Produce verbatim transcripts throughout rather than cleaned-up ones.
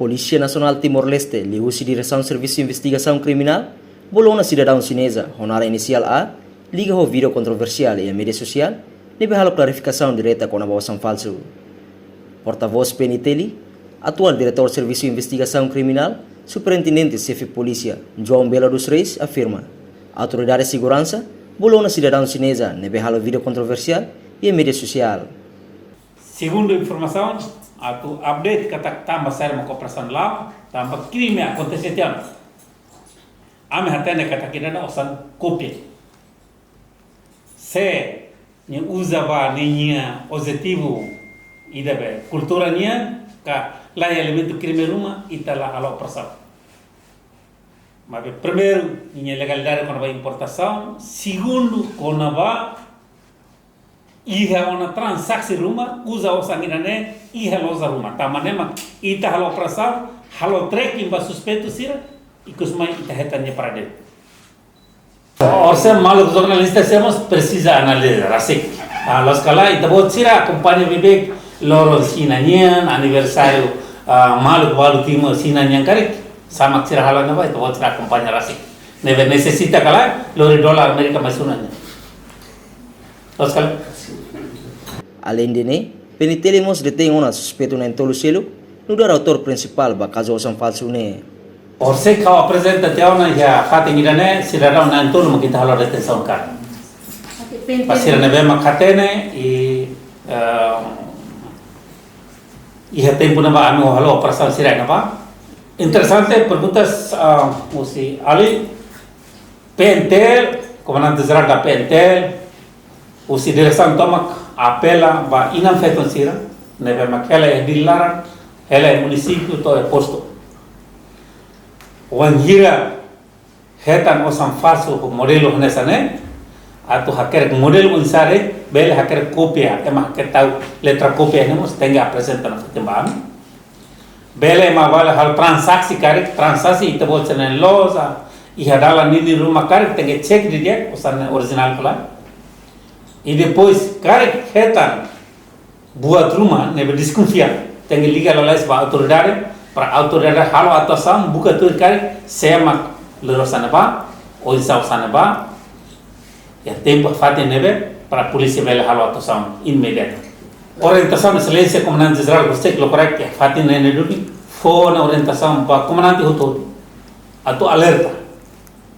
Polísia Nasionál Timor-Leste, liuhusi Diresaun Servisu Investigasaun Kriminál, bolu ona sidadaun xineza ho naran inisiál A, liga ho vídeo kontroversiál iha média sosiál, ne'ebé halo klarifikasaun direta kona-ba osan falsu. Portavós P N T L, atuál Diretór Servisu Investigasaun Kriminál, Superintendente Xefe Polísia, João Belo dos Reis, afirma, autoridade seguransa bolu ona sidadaun xineza ne'ebé halo vídeo kontroversiál iha média sosiál. Segundu informasaun, atu update katak tanba saida mak operasaun la'o, tanba krime akontese tiha ona. Ami hatene katak ida-ne'e osan kópia. Se nia uza ba ninia objetivu ida be kultura nian, ka lae elementu krime ruma, ita la halo operasaun. Maibé primeiru, ninia legalidade kona-ba importasaun, segundu, kona-ba iha ona transaksi ruma, uza osan ida-ne'e iha loja ruma. Tanba ne'e mak ita halo operasaun, halo tracking ba suspeitu sira, ikus mai ita hetan nia paraderu. Orsida maluk jornalista sira mós presiza analiza rasik. Ah, loos ka lae, ita-boot sira akompaña beibeik loron Xina nian, aniversáriu, ah, maluk balu Timor Xina nian karik, sá mak sira halo ne'ebá, ita-boot sira akompaña rasik. Ne'ebé nesesita ka lae, lori dolar Amérika mai sunu nian. Loos ka lae? Aleinde ne'e, P N T L mós detein ona suspeitu na'in-tolu seluk, nu'udar autór prinsipál ba kazu osan falsu ne'e. Orsida ha'u aprezenta tiha ona iha fatin ida-ne'e, sidadaun na'in-tolu mak ita halo detensaun karik. Oke, P N T L. Ba sira ne'ebé mak hatene, i, eh, iha tempu ne'ebá ami halo operasaun sira ne'ebá. Interesante perguntas, ah, husi Ali. P N T L, Komandante Jerál da P N T L, husi diresaun tomak apela ba inan-feton sira ne'ebé mak hela iha Dili laran, hela iha munisípiu to'o iha postu. Wainhira hetan osan falsu ho modelu hanesan ne'e, atu hakerek modelu oinsá de'it, bele hakerek kópia, ema hakerek tau letra kópia ne'e mós tenke aprezenta nafatin ba ami. Bele ema bele halo transaksi karik, transaksi ita-boot sira-nia loja, iha dalan ninin ruma karik, tenke cek didi'ak osan ne'e orijinál ka lae. I depois karik hetan buat ruma ne'ebé deskonfia, tenke liga lalais ba autoridade, para autoridade halo atuasaun, buka tuir karik sé mak lori osan ne'ebá, oinsá osan ne'ebá, iha tempu fatin ne'ebé, para polísia bele halo atuasaun imediata. Orientasaun Exelénsia Komandante Jerál Gustek lo korek iha fatin ne'e duni, fó ona orientasaun ba komandante hotu-hotu atu alerta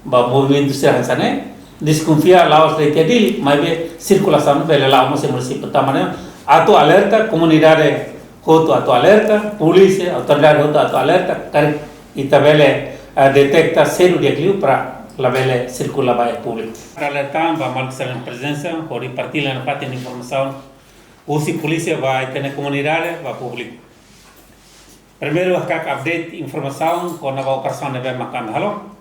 ba movimentu sira hanesan ne'e, deskonfia la'ós de'it iha Dili, maibé sirkulasaun bele la'o mós iha munisípiu. Tanba ne'e atu alerta, komunidade hotu atu alerta, polísia, autoridade hotu atu alerta, karik ita bele, eh, deteta sedu di'ak liu para labele sirkula ba iha públiku. Alerta ba maluk sira-nia prezensa, hodi partilla nafatin informasaun husi polísia ba ita-nia komunidade, ba públiku. Primeiru, hakarak update informasaun kona-ba operasaun ne'ebé mak ami halo.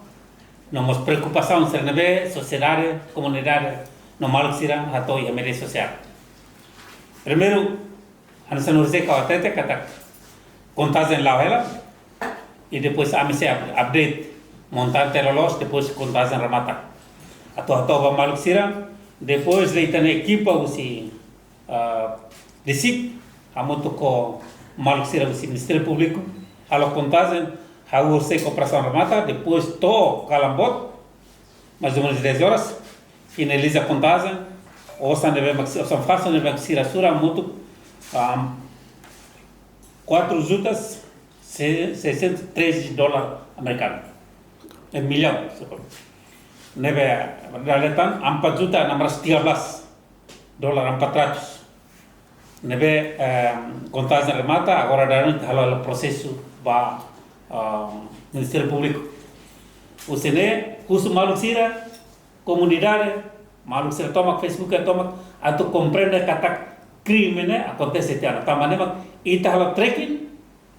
No mós preokupasaun sira ne'ebé sosiedade, komunidade, no maluk sira hato'o iha média sosiál. Primeiru, hanesan ohin ha'u hatete katak kontajen la'o hela, i depois ami sei up-, update montante loloos, depois kontajen remata. Atu hato'o ba maluk sira, depois de'it ita-nia ekipa husi, ah, DICIC, hamutuk ho maluk sira husi Ministériu Públiku, halo kontajen, hahú horisehik operasaun remata, depois to'o kalan boot, mais ou menos dez horas, finaliza kontajen, osan ne'ebé mak si-, osan falsu ne'ebé mak sira sura hamutuk, ah, quatro jutas, se-, seiscentos e treze dólar amerikanu. Eh, millaun, deskulpa. Ne'ebé, dala ida tan, empat juta enam ratus tiga belas dólar empat ratus. Ne'ebé, eh, kontajen remata, agora daudaun ita halo prosesu ba, ah, Ministériu Públiku. Husi ne'e, husu maluk sira, komunidade, maluk sira tomak, Facebook sira tomak, atu komprende katak krime ne'e akontese tiha ona. Tanba ne'e mak ita halo tracking,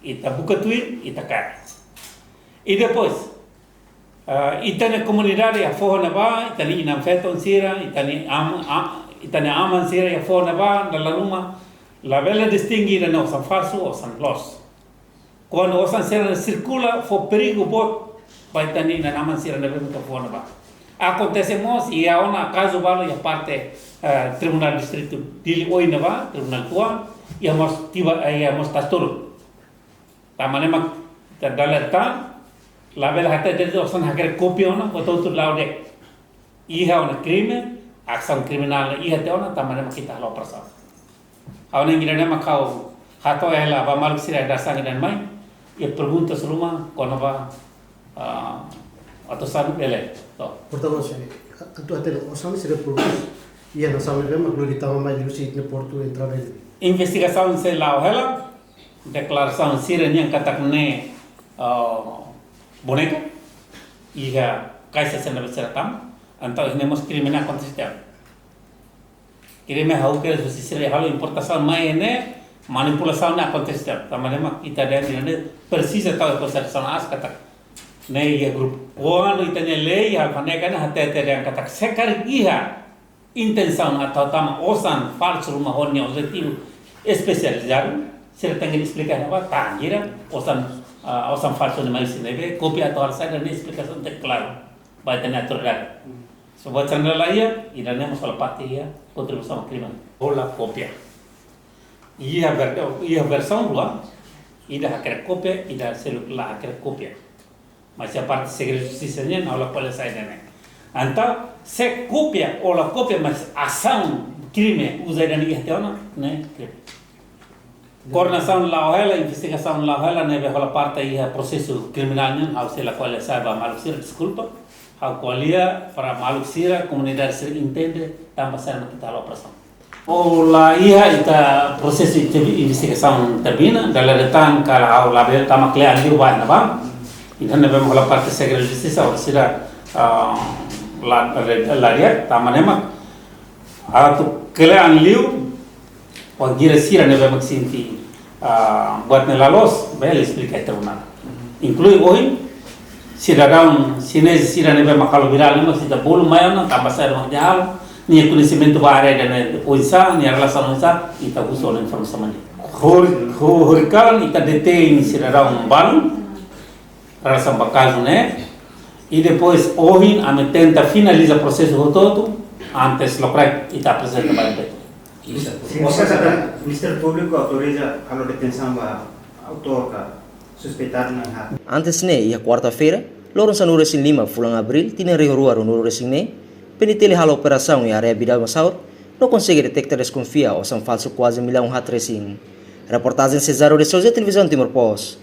ita buka tuir, ita kaer. I depois, ah, ita-nia komunidade iha foho ne'ebá, ita-nia inan-feton sira, ita-nia am-, a-, ita-nia aman sira iha foho ne'ebá, dala ruma, labele distinge ida-ne'e osan falsu, osan loos. Kuandu osan sira-ne'e sirkula, fó perigu boot ba ita-nia inan-aman sira ne'ebé mak iha foho ne'ebá. Akontese mós, iha ona kazu balu iha parte, eh, Tribunál Distritu Dili oin ne'ebá, Tribunál Tuan, iha mós tiba, eh, iha mós Tasi Tolu. Tanba ne'e mak Ita dala ida tan, labele hatete de'it osan hakerek kópia ona, hotu-hotu la'o de'it. Iha ona krime, asaun kriminál iha tiha ona, tanba ne'e mak ita halo operasaun. Ha'u hanoin ida-ne'e mak ha'u hato'o hela ba maluk sira dadeer-saan ida-ne'e mai, iha pergunta seluk mak kona-ba, ah, atu sanu bele. To'o. Portavós, eh, atu hatete osan sira produs, iha nasaun ne'ebé mak lori tama mai liuhusi ita-nia portu entrada ne'e. Investigasaun sei la'o hela, deklarasaun sira-nian katak ne'e, ah, boneka, iha kaixa sira ne'ebé sira tama, entaun ne'e mós krime ne'e akontese tiha ona. Krime ha'u kere justisa sira halo importasaun mai ne'e manipulasaun ne'e akontese tiha ona. Tanba ne'e mak ita dehan ida-ne'e presiza tau konsiderasaun aas katak ne'e iha grupu. Kuandu ita-nia lei halo fane kana hatete dehan katak se karik iha intensaun atu tama osan falsu ruma ho nia objetivu espesializadu, sira tenke esplika iha ne'ebá, tanba ida osan, ah, osan falsu ne'e mai husi ne'ebé, kópia atu halo saida, ne'e esplikasaun tenke klaru ba ita-nia autoridade. Se buat sira-ne'e la iha, ida-ne'e mós hola parte iha kontribuisaun ba krime. Hola kópia. Iha ver-, iha versaun rua, ida hakerek kópia, ida seluk la hakerek kópia. Mas iha parte segredu justisa nian, ha'u la ko'alia saida ne'e. Entaun, se kópia, hola kópia, mas asaun krime, uza ida-ne'e iha tiha ona, ne'e krime. Koordenasaun la'o hela, investigasaun la'o hela, ne'ebé hola parte iha prosesu kriminál nian, ha'u sei la ko'alia saida ba maluk sira, deskulpa. Ha'u ko'alia para maluk sira, komunidade sira entende, tanba saida mak ita halo operasaun. Ó la iha ita prosesu ita investigasaun termina, dala ida tan kala ha'u labele tama kle'an liu ba iha ne'ebá. Ida-ne'ebé hola parte segredu justisa, ó sira, ah, la, la, la, tanba ne'e mak atu kle'an liu, bainhira sira ne'ebé mak sente, ah, buat ne'e la loos, bele esplika iha tribunál. Inklui ohin, sidadaun xinés sira ne'ebé mak halo virál ne'e mak ita bolu mai ona, tanba saida mak nia halo, nia koñesimentu ba área ida-ne'e oinsá, nia relasaun oinsá, ita husu ona informasaun ne'e. Hori-, ho-, horikalan ita detein sidadaun balun, relasaun ba kazu ne'e, i depois ohin ami tenta finaliza prosesu hotu-hotu, antes lokraik ita aprezenta ba M P T. Sin, o sea, Ministério Públiku autoriza halo detensaun ba autór ka suspeitadu iha ne'e. Antes ne'e, iha kuarta-feira, loron sanulu-resin-lima fulan Abríl, tinan rihun rua ruanulu-resin-neen, P N T L halo operasaun iha área Vidal Massaur, no konsege deteta deskonfia osan falsu kuaze millaun haat resin. Reportajen Cesaro de Souza, Televizaun Timor Post.